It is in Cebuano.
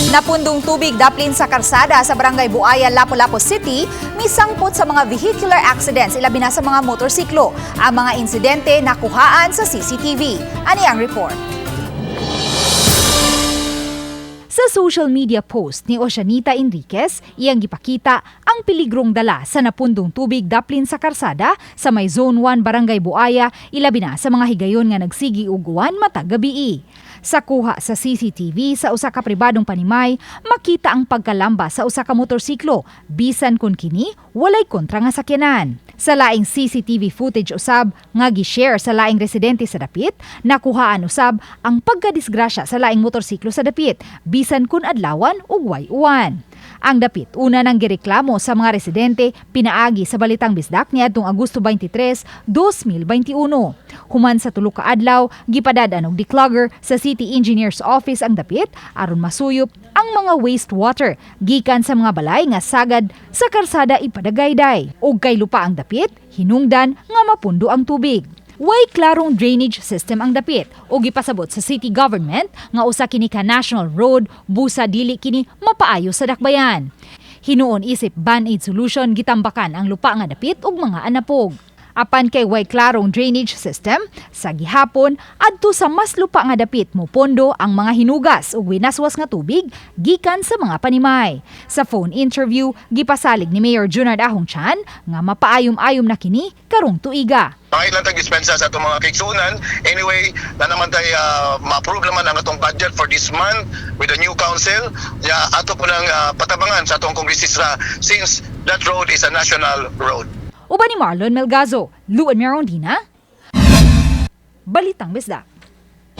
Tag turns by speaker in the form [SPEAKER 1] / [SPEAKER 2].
[SPEAKER 1] Napundong tubig daplin sa karsada sa Barangay Buaya, Lapu-Lapu City, misangpot sa mga vehicular accidents, ilabi na sa mga motorsiklo. Ang mga insidente nakuhaan sa CCTV. Ani ang report. Sa social media post ni Oceanita Enriquez, iyang gipakita ang peligrong dala sa napundong tubig daplin sa karsada sa may Zone 1 Barangay Buaya, ilabi na sa mga higayon nga nagsigi og uwan matag gabii. Sa kuha sa CCTV sa usa ka pribadong panimay, makita ang pagkalamba sa usa ka motorsiklo bisan kun kini walay kontra nga sakyanan. Sa laing CCTV footage usab nga gi-share sa laing residente sa dapit, nakuhaan usab ang pagkadisgrasya sa laing motorsiklo sa dapit bisan kun adlawan ug way uwan. Ang dapit una nang gireklamo sa mga residente pinaagi sa Balitang Bisdak niadtong Agosto 23, 2021. Human sa tulo ka adlaw, gipadad-an og declogger sa City Engineer's Office ang dapit aron masuyop ang mga wastewater gikan sa mga balay nga sagad sa karsada ipadagayday. Og kay lupa ang dapit, hinungdan nga mapundo ang tubig. Way klarong drainage system ang dapit o gipasabot sa city government nga usa kini ka national road, busa dili kini mapaayo sa dakbayan. Hinuon isip band-aid solution, gitambakan ang lupa nga dapit ug mga anapog. Apan kay way klarong drainage system, sa gihapon adto sa mas lupa nga dapit mopondo ang mga hinugas ug winaswas nga tubig gikan sa mga panimay. Sa phone interview, gipasalig ni Mayor Junard Ahong Chan nga mapaayom-ayom na kini karong tuiga.
[SPEAKER 2] Pangit lang tag dispensa sa atong mga kaigsuonan. Anyway, na naman tay ma-approve naman ang atong budget for this month with the new council. Ya ato po nang patabangan sa atong kongresista since that road is a national road.
[SPEAKER 1] Uban ni Marlon Melgazo, Luan Mirondina, Balitang Bisdak.